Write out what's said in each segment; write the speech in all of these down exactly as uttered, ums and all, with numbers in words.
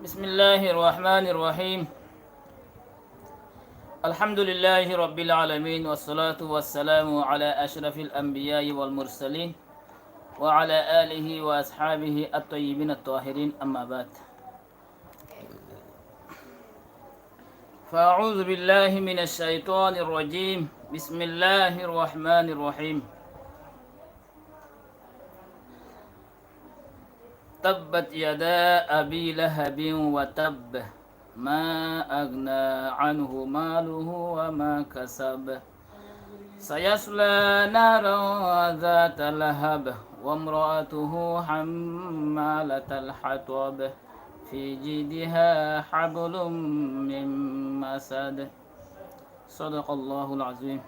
بسم الله الرحمن الرحيم. الحمد لله رب العالمين، والصلاة والسلام على أشرف الأنبياء والمرسلين، وعلى آله وأصحابه الطيبين الطاهرين، أما بعد. فأعوذ بالله من الشيطان الرجيم. بسم الله الرحمن الرحيم. تبت يدا أبي لهب وتب، ما أغنى عنه ماله وما كسب، سيصلى نارا ذات لهب، وامرأته حمالة الحطب، في جيدها حبل من مسد. صدق الله العظيم.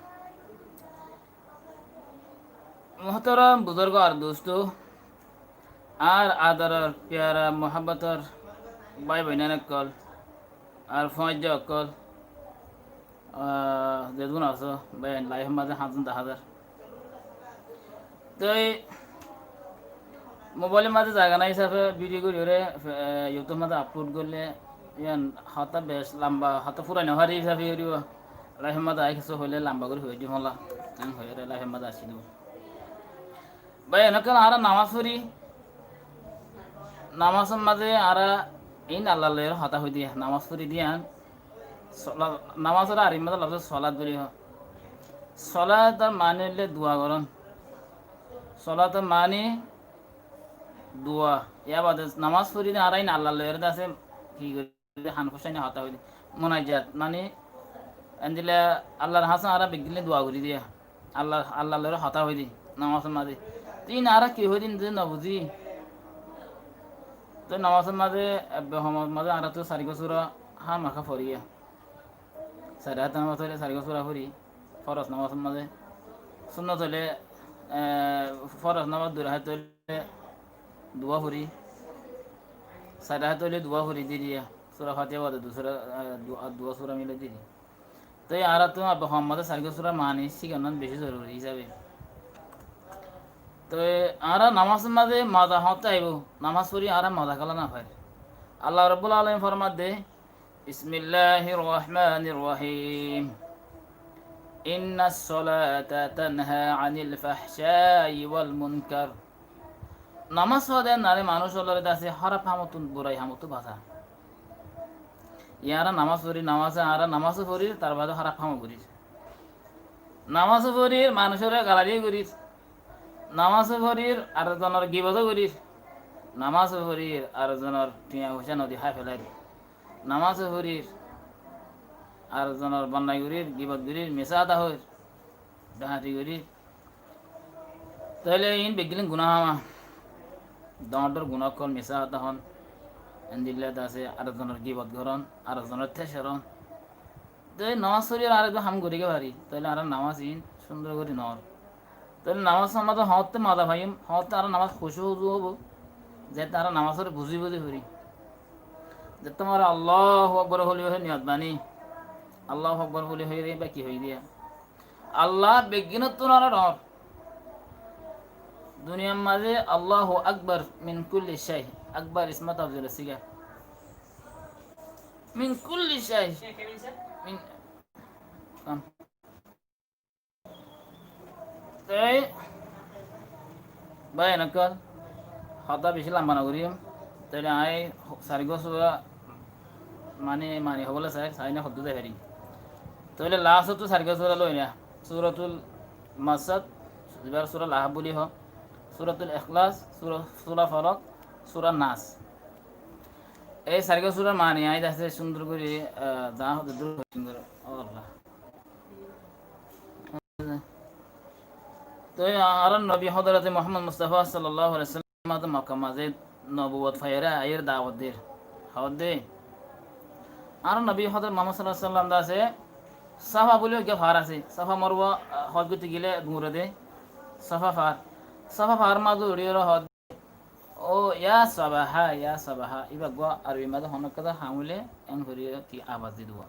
Muhtaram buzurg ar dustó, añár adoror, piyara, muhábbotor bái boináin ókkol, ar fuañijja ókkol, ah, zeddún asó, bái, laif or mazé háñtzon daházar. Toi mobail or mazé zaga nái hísafe video gorí óre, eh, YouTube mazé upload goillé, yián hotá bec lamba, hotá furai no fari hísafe goríbo. Laif or mazé añí kessú hoilé lamba gorí hoiddím hola, en hoiyóre laif or mazé aiccíl. Bái, enókkol añára namás forí, namás or mazé añára iín Allar loi hotá hoidé, namás forí dé yián, sola-, namás ore Arabi mazé lofzé solat buli hoó. Solat or mani óilde dua gorón. Solat or mani dua. Yar bade namás forí dé añára iín Allar loi dé asé, ki gorí dé, han fusái no hotá hoidé. Munajat, mani, endilla Allar hañsé añára beggúne dua gorí dé. Allah, Allar loi hotá hoidé, namás or mazé. Te iín añára ki hoidé, zodi no buzí. Te namás or mazé, ebbe homot mazé añára to sairgwá sura hámaká forí. Sair rakáat namás óile sairgwá sura forí, foros namás or mazé. Sunnot óile, eh, foros namás dui rakáat óile dua forí. Sair rakáat óile dua forí dé dé. Sura Fatiha bade dui sura, eh, du-, ar dua sura milai dé dé. Toi añára to abba homot mazé sairgwá sura mani cíkana beci zoruri hísabe. Toi añára namás or mazé moza hoñtte aibó, namás forí añára moza kiyólla no fai. Allah Rabbul Alamin format dé, بسم الله الرحمن الرحيم. إن الصلاة تنهى عن الفحشاء والمنكر. Namás foóde nare manúic ókkolore dase hóraf hamottú, burai hamottú basá. Yián añára namás forí, namás añára namás forí, tar bade hóraf ham gorí. Namás forí, manúicore galali gorí. Namás forí, ar zonor gibot gorí. Namás forí, ar zonor tiañ foicá nodi hái félai. Namás forí, ar zonor bonnai gorí, gibot gorí, misá hotá hoór, dahati gorí. Tóile iín beggín guná ham. Doñr doñr guná ókkol, misá hotá hoón, endilla dase, ar zonor gibot gorón, ar zonor tec gorón. Te namás forí ar ekdom ham gorí goi fari, tóile añára namás iín cúndor gorí noór. Tóile namás or mazé hoñtte moza faiyum, hoñtte añára namás kucú huzu óibo, zette añára namás ore buzí buzí forí. Zette añára Allahu Akbar hoilé niyot baní, Allahu Akbar hoilé hoiyé, baki hoiyé diya. Allah beggínottún añára doñr. Duniyar mazé Allahu Akbar min kulli shay. Akbar ismu tafdil siga. Min kulli shay. Min, Te, bái, enekká hotá beci lamba no goijjum. Tóile añí sairgwá sura mani, mani hoibólla sai, sai na hoddúr zai fari. Tóile last ottu sairgwá sura loi na, Suratul Masad, ibar sura Lahab buli hoó, Suratul Ikhlas, sura, sura Falak, sura Nas. Ei sairgwá surar mani añí dase cúndor gorí, ah, za hoddúr hoiyum gorí. O Allah. Toi añárar nobi Hózorote Muhammod Mustafa sallallahu alaihi wasallam Mokkar mazé nobuwot faiyóre aiyóre dawot der. Hoódde, añárar nobi Hózorot Muhammod sallallahu alaihi wasallam dase Safa buli uggwá far asé. Safa Morwa, ah, hoj goitte gile duñre de. Safa far. Safa far mazé uçiyóre hoódde, "Ó, ya Sabaha, ya Sabaha." Íba uggwá Arobi mazé honó hotá ham óile en gorí ki abas di duwa.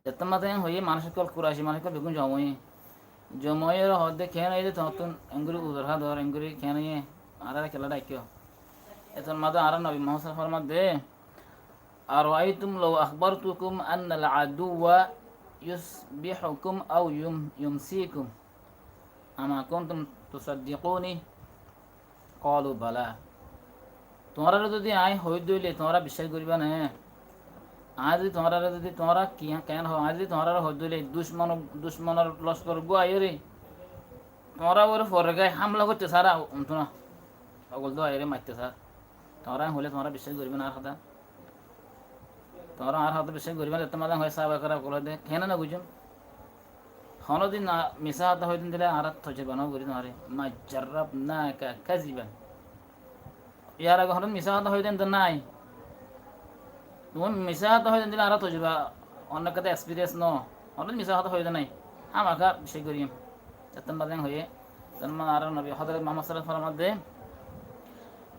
Zettót mazé en hoiyé manúic ókkol, Kuraici manúic ókkol beggún zoma óiye. Zoma óiyore hoódde, "Keén óiye de tuáñttún? En gorí uzur há dor, en gorí keén óiye? Añáráre kiyólla dhaikkó?" Etór mazé añárar nobi Muhammod sallallahu alaihi wasallam formadde, أرأيتم لو أخبرتكم أن العدو يصبحكم أو يم-، يمسيكم أما كنتم تصدقوني؟ قالوا بلى. Tuáñrare zodi añí hoói dóile tuáñra biccác goríba né? Añí zodi tuáñrare zodi tuáñra ki-, keén hoó, añí zodi tuáñrare hoói dóile ducmon, ducmonor loskor uggúa aiyóre tuáñra uore foré gai hámla goittó sár, untú na. Ogol dó aiyóre maittó sár. Tuáñra añí hoilé tuáñra biccác goríba né añár hotá? Tuáñra añár hotá biccác goríba né, zettót mazé hoói sáhaba keram ókkole de, keéne no buijjóm? Honódin na, misá hotá hoói dé dile añára tojurba no gorí tuáñre. ما جربناك كذبا. Yar age honódin misá hotá hoói dé nái. Tuñí misá hotá hoói dé dile añára tojurba, onno kiyá experience no. Honódin misá hotá hoói dé nái. Hámaka biccác goijjóm. Zettót mazé hoiyé, zettót mazé añárar nobi Hozorot Muhammad sallallahu alaihi wasallam formar de,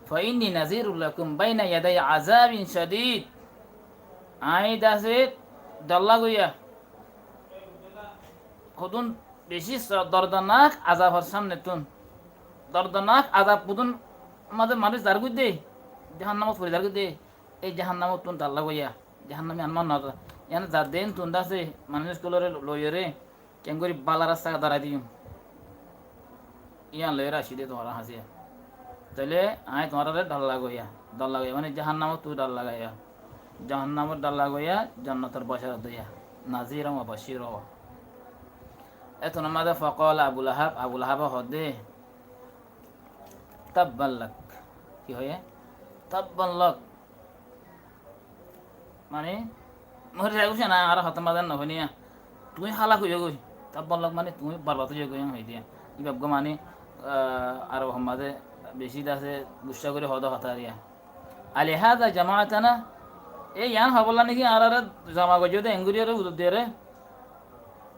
فإني نذير لكم بين يدي عذاب شديد. Añí de asé dhor lagoiya hodún bicí so-, dordonak azabor sámnettún. Dordonak azab hodún mazé manúic zargói dé, jahannamot fori zargói dé, éi jahannamottún dhor lagoiya. Jahannami an manúic no za-, yián za de entún de asé manúic ókkolore loiyóre keéngorí bála rasta darai diyum. Yían loiyóre aiccí dé tuáñrar hañsé. Tóile añí tuáñrare dhor lagoiya, dhor lagoiya, mane jahannamottú dhor lagaiya, jahannamot dhor lagoiya, jonnotor bosharat doiya, نذيرا وبشيرا. Ettót mazé فقال أبو لهب, Abu Lahabe hoó dé, تبا لك. Ki hoiyé? تبا لك. Mane, mori zai goi, añára hotá mazé no fúniya. Tuñí hálak óiyo goi. تبا لك mane tuñí borbad óiyo goi, yián hoiyé dé. Ibá uggúa mane, ah, Arobor mazé bicí de asé guccá gorí hoó dé hotá ar yá. ألهذا جمعتنا? E yián hoibolla niki añárare zoma goijjó dé, engorí ore udor diyóre?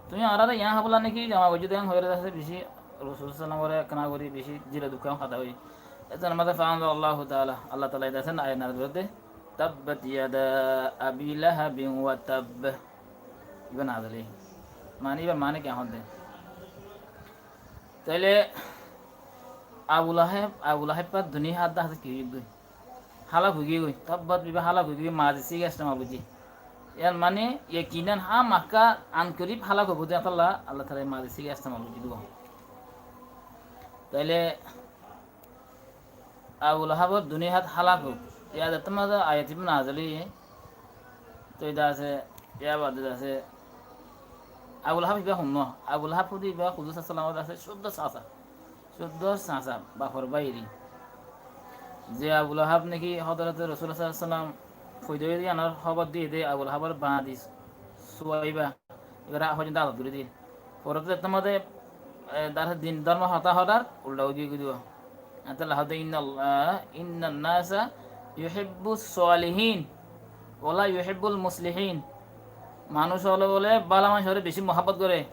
Tuñí añárare yián hoibolla niki zoma goijjó dé, en hoiyóre de asé bicí Rosul sallallahu alaihi wasallam ore ekkán gorí bicí zile dukkan hotá hoiyé. Ettót mazé فأنزل الله تعالى, Allah taala de asé ayat nazil goijjé dé, تبت يدا أبي لهب وتب. Ibá nazil óiye. Mane ibá mane ki hoó dé? Tóile Abu Lahab, Abu Lahab duniyat de asé ki óiye goi? Hálak ói giyé goi. تبت ibá hálak ói giyé goi, mazi siga estemal goijjé. Yar mane yakinan hámaka ankorib hálak óibo de Allah, Allah taala mazi siga estemal goijjé dé. Tóile Abu Lahab duniyat hálak ók. Yar zettót mazé ayat ibá nazil óiye. Tói de asé, yar bade de asé, Abu Lahab ibá honnúa? Abu Lahab hoó dé ibá Huzur sallallahu alaihi wasallam de asé cúddo sasa. Cúddo sasa, bafor bái eri. Ze Abu Lahab niki Hozorot Rosul sallallahu alaihi wasallam foida óiye dé, yián or hóbor diyé dé, Abu Lahabor bañdi Suwaiba, ibáre foijjonto azad gorí diyé. Fore de zettót mazé, e, dar din dormo hotá hoór ulda ói giyé goi dé. Ete Allah hoó dé, إن الله، إن الناس يحبون الصالحين ولا يحبون المصلحين. Manúic ókkole bóle bála manúic ore bicí muhabbot goré,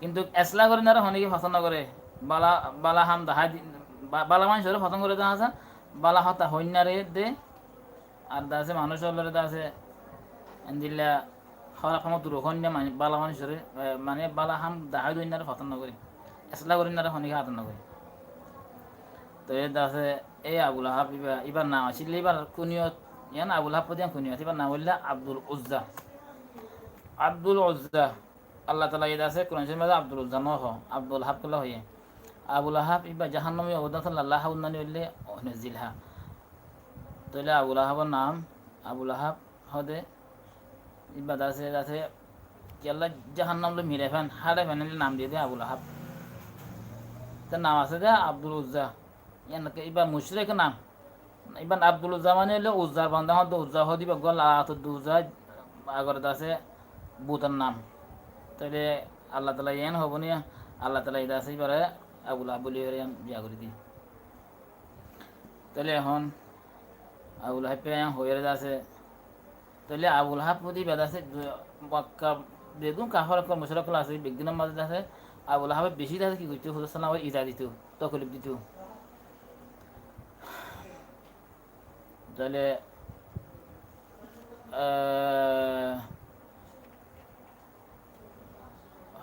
kintu eslah gorinnáre honíkka fosón no goré. Bála, bála ham dahái di-, ba-, bála manúic ore fosón goré de asé, bála hotá hoinnare de, ar de asé manúic ókkolore de asé endilla hóraf ham duro hoinná mani-, bála manúic ore, e, mane bála ham dahái doinnare fosón no goré. Eslah gorinnáre honíkka ador no goré. Tói de asé, e Abu Lahab ibá, ibár nam accíl, ibár kuniyot, yián Abu Lahab hoó dé yián kuniyot, ibár nam óilde Abdul Uzza. Abdul Uzza. Allah taala de asé Kuran Córif mazé Abdul Uzza no hoó, Abdul Lahab hoilé hoiyé. Abu Lahab ibá jahannami óibo de, Allah hab unnani óilde, óine zilha. Tóile Abu Lahabor nam, Abu Lahab hoó dé, ibá de asé, de asé, kiyólla jahannam loi milai fán, háçai fán, nam diyé dé Abu Lahab. Te nam asé dé Abdul Uzza. Yián ibá mucrik nam. Ibá Abdul Uzza mane óilde Uzzar banda hoó dé, Uzza hoó dé ibá uggwá Lat, Uzza, agor de asé butor nam. Tóile Allah taala yián hoibó né, Allah taala de asé ibáre Abu Lahab buli hoiyóre yián biya gorí diyé. Tóile ehón Abu Lahab e yián hoiyóre de asé, tóile Abu Lahab hoó dé ibá de asé, Makka beggún kafer ókkol, mucrik ókkol asé, beggúnor mazé de asé, Abu Lahabe bicí de asé ki goittó, Huzur sallallahu alaihi wasallam ore iza dito, toklif dito. Tóile, e,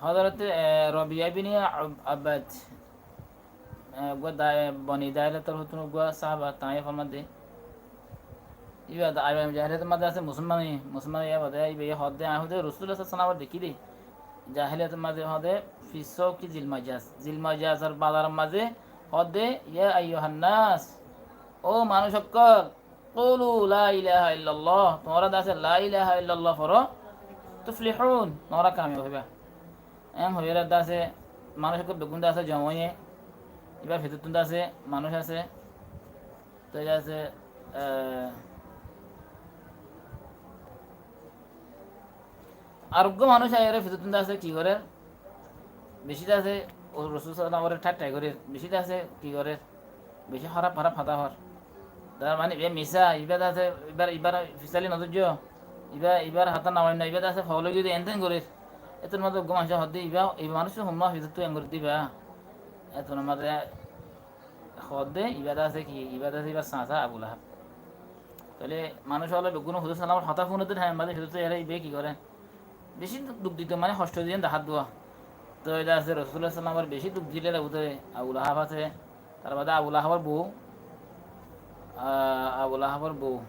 Hozorot, e, Robiya ibne Ab-, Abad, e, uggwá da-, Boni Daila tor hottún uggwá sáhaba, tañí formar de, Íba de aiyam jahiliyator mazé asé musolman, musolman íba de íba hoódde, añí hoódde Rosulullah sallallahu alaihi wasallam dekí de. Jahiliyator mazé hoódde fi souki Zil Majaz. Zil Majazor bazaror mazé hoódde, ya ayyuhan nas, ó manúic ókkol, qulu la ilaha illallah, tuáñra de asé la ilaha illallah foro, tuflihun, tuáñra kamiyab óiba. Eén hoiyóre de asé, manúic ókkol beggún de asé joma óiye, íbar fitottún de asé, manúic asé, toi de asé, eh, ar uggwá manúic aiyóre fitottún de asé ki gorér, bicí de asé, ó Rosul sallallahu alaihi wasallam ore ṭaṭṭa gorér, bicí de asé ki gorér, bicí hóraf hóraf hotá hoór. Tar mane íba misá, íba de asé, íbar, íbar fisali no dóijjo, íba, íbar hotá no mainno, íba de asé follow gori de, eén teén gorér. Étunor mazé uggwá manúice hoódde íba, íba manúic hommá fitottú eén gorér de íba. Étunor mazé hoódde íba de asé ki, íba de asé íbar sasa Abu Lahab. Tóile manúic ókkole beggúne Huzur sallallahu alaihi wasallamor hotá fúnedde thaimor mazé fitottú ere íba ki goré? Bicí duk, duk dito, mane hosto diye dahá dua. Toi de asé Rosulullah sallallahu alaihi wasallamor bicí duk dile de bútore Abu Lahab asé, tar bade Abu Lahabor bou, ah, Abu Lahabor bou,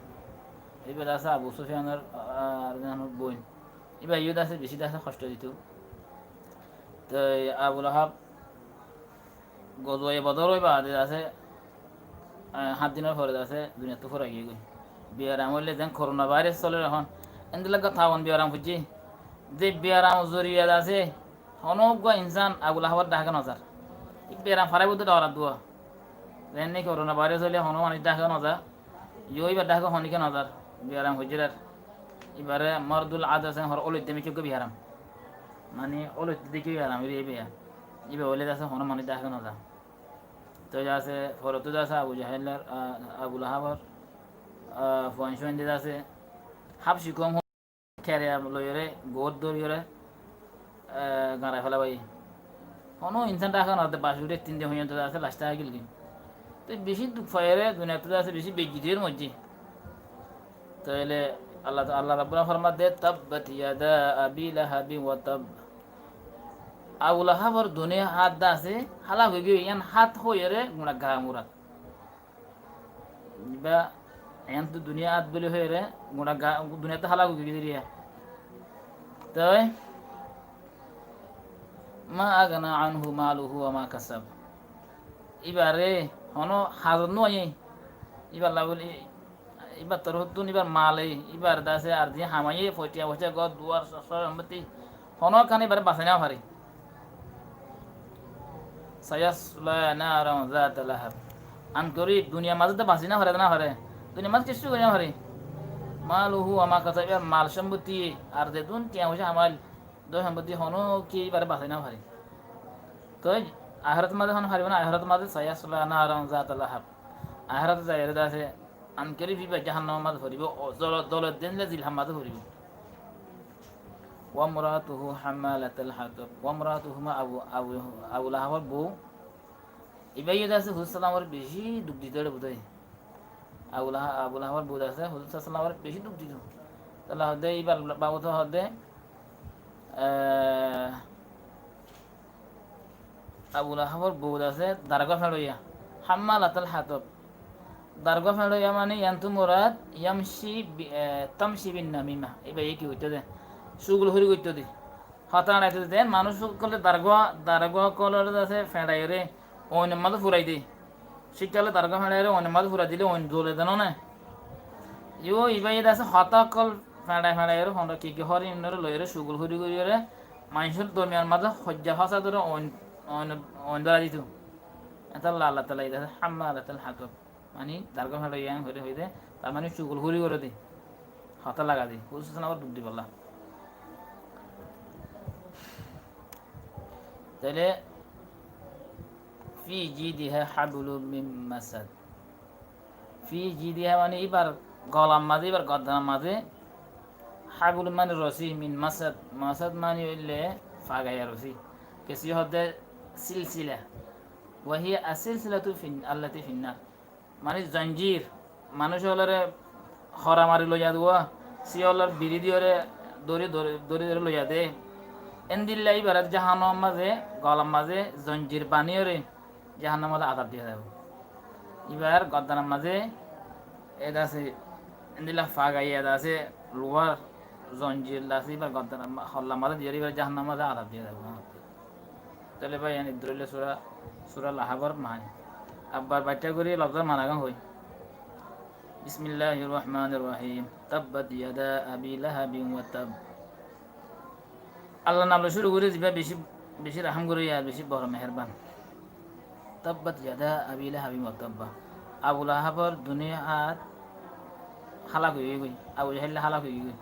íba de asé Abu Sufiyanor, ah, ar ekzonor boin. Íba yó de asé bicí de asé hosto dito. Toi Abu Lahab Gozwaye Bodor óibar baade de asé, eh, háñt dinor fore de asé duniyattú furai giyé goi. Biyaram óile zeén korona vairas solér ehón, endilla taban biyaram foijjé. Ze biyaramor zoriya de asé, honó uggwá insán Abu Lahabor dháke no zar. Ei biyaram faraibóu de dhorar dua. Zeén niki korona vairas óile honó manúic dháke no zar. Yó íbar dháke honíkka no zar, biyaram hoijjé ar. Íbare mardul adas hoór, ólot de mikká uggwá biyaram. Mane ólot de mikká biyaram, íba, íba. Íba óile de asé honó manúic dháke no zar. Toi de asé, forottú de asé Abu Jahilor, ah, Abu Lahabor, ah, fuain cúain de asé, hábci koum kere loiyóre, goót dóriyoré, eh, gañrai félai baiyé. Honó insán dháke no zar, bac uçé tin din foijjonto de asé lac dháke gilgin. Toi bicí duk faiyóre duniyattú de asé bicí beijjoti ói moijjé. Tóile Allah, Allah Rabbul Alamin formadde, "Tabbat yada Abi Lahabin wa tabb." Abu Lahabor duní hát de asé hálak ói giyói, yián hát hoiyóre gura gaa murat. Íba, eéntu duniyat buli hoiyóre, gura ga-, duniyat hálak ói giyói de. Toi, ma agna anhu maluhu wa ma kasab. Íbare honó házot no aiyé. Íbar la buli, íbar torfóttun íbar male, íbar de asé ar ziín hamaiyé, foithiya foithiya gór duar, so-, soy sompotti, honó ekkán íbare basai no fare. Sayasla naran zata lahab. Ankorib duniyar mazé to basi no fare, no fare. Duniyar mazé kessú gori no fare. Maluhu wa ma kasab, íbar mal sompotti ar zedún tiañ foicá hamail, dói sompotti honó ki íbare basai no fare. Toi ahérator mazé honó faribo na, ahérator mazé sayasla naran zata lahab. Ahératot zaiyóre de asé Ankorib íba jahannamor mazé foribo, o, zolo-, zolor dendilla zilhar mazé foribo. Wamra'atuhu hammalatal hatab. Wamra'atuhu ma Abu, Abu, Abu Lahabor bou. Íba yó de asé Huzur sallamore bicí duk dito de bútore. Abu Laha-, Abu Lahabor bou de asé Huzur sallamore bicí duk dito. Tolla hoódde íbar babute hoódde, eh, Abu Lahabor bou de asé dargua feñçoiya, hammalatal hatab. Dargua feñçoiya mane yiántu murad yamshi bi-, eh, tamshi bin namima. Íba yó ki goitto de? Cugolhuri goitto de. Hotá feñçaitto de. Manúic ókkole dargua, dargua ókkolore de asé feñçaiyóre oinor mazé furai de. Cíkkale dargua feñçaiyóre oinor mazé furai dile oin zole de no né? Yó íba yó de asé hotá ókkol feñçai feñçaiyóre honó ki ki hoór íinoré loiyóre cugolhuri goríyoré maincór dormiyanor mazé hoijja fásad óre oin, oin, oin dórai dito. Etolla Allah taala íba hammalatal hatab. Mani dargua feñçoiya hoiyé de, tar mani cugolhuri goré de. Hotá lagai de. Huzur sallamore duk dibolla. Tóile fi jidiha hablum min masad. Fi jidiha mani íbar golar mazé, íbar gordanor mazé, hablum mani rosí, min masad, masad mani óile fagaiya rosí. Kessú hoódde silsila. Wa hiya as-silsilatu fin-, allati fin-nar. Mani zonjir, manúic ókkolore hora mari loiya de, siyólor biri diyóre dóri, dóri, dóri, dóri loiya de. Endilla íbare jahannamor mazé, golar mazé zonjir baniyóre jahannamor mazé azab diya zaibo. Íbar gordanor mazé, e de asé, Endilla fagaiya de asé, luwar zonjir de asé, íbar gordan ma-, hollar mazé diyóre íbar jahannamor mazé azab diya zaibo. Tóile bái, yián eddur óile sura, sura Lahabor maáni. Abbar baiththá gorí lofzor maáni gán hoi. Bismilláhir rohmánir rohím. Tabbat yadá Abi Lahabin wa tabb. Allar nam loi cúru gorí, zibá bicí, bicí rahám goróya ar bicí boro meherban. Tabbat yadá Abi Lahabin wa tabba. Abu Lahabor duniyat hálak ói giyói, Abu Jahel hálak ói giyói.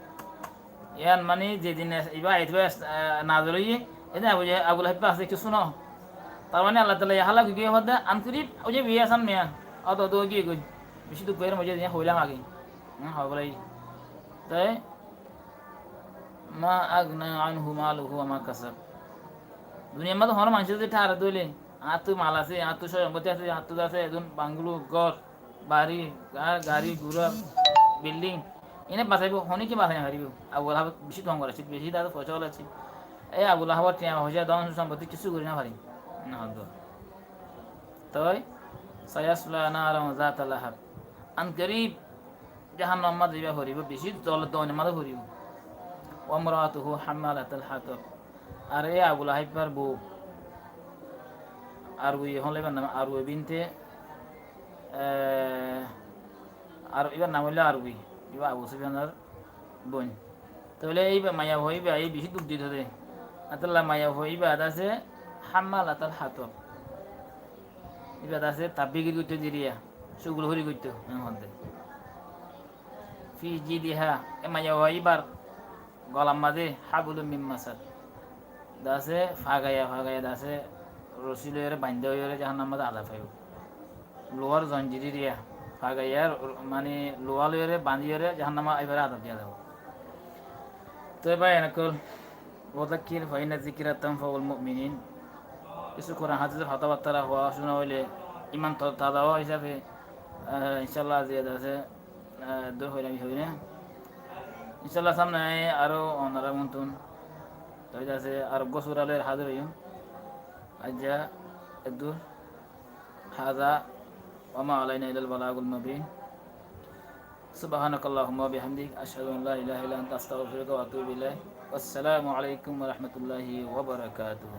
Yián mani zedin ibá ayat ibá, eh, nazil óiye, edin Abu Jahel, Abu Lahab asé kessú no. Tar mani Allah taala ye hálak ói giyói hoódde, ankorib ói zaibo yián asán miya. Óto óto ói giyói. Bicí duk goijjé, mui zedin hoilam age. Hmm, hoilam age. Te ما أغنى عنه ماله وما كسب. Duniyar mazé honó manúic zodi tháre dóile, añáttu mal asé, añáttu sói-sompotti asé, añáttu asé, edún banglo, gór, bari, ga-, gari, gura, bilding, ine basaibo, hone ki basai no faribo? Abu Lahab bicí dongor asé, bicí dada foisá wala asé. Ei Abu Lahabor tiañ foisá, don sompotti kessú gorí no fari. No hoó. Toi, سيصلى نارا ذات لهب. Ankorib jahannamor mazé ibá foribo, bicí dol-, donor mazé foribo. وامرأته حمالة الحطب. Ar e Abu Lahabor bou, Arwi, hono ibár nam Arwi binte, eh, ar ibár nam óilo Arwi, ibá Abu Sufyanor boin. Tóile ibá maiyafua ibá, e bicí duk dito de. Etolla maiyafua ibá de asé حمالة الحطب. Ibá de asé tabbigir goitto diriya, cugul hori goitto, en hoódde. في جيدها, e maiyafua ibár golar mazé حبل من مسد. De asé fagaiya, fagaiya de asé rosi loiyóre, baindá óiyore jahannamor mazé azab faibo. Luwar zonjir diriya, fagaiya, mani luwa loiyóre, bandiyóre jahannamot ibáre azab diya zaibo. Toi bái ókkol, وذكر فإن الذكرى تنفع المؤمنين. Kessú Kuran hádisor hotábattá hoó cúna óile iman to-, taza ó hísafe, eh, incállah aijja de asé, eh, eddur hoilam hoiyí. Incállah samne aró onora muntun, toi de asé aró uggwá sura loi házir óiyum. Aijja eddur. هذا وما علينا إلا البلاغ المبين. سبحانك اللهم وبحمدك، أشهد أن لا إله إلا أنت، أستغفرك وأتوب إليك. والسلام عليكم ورحمة الله وبركاته.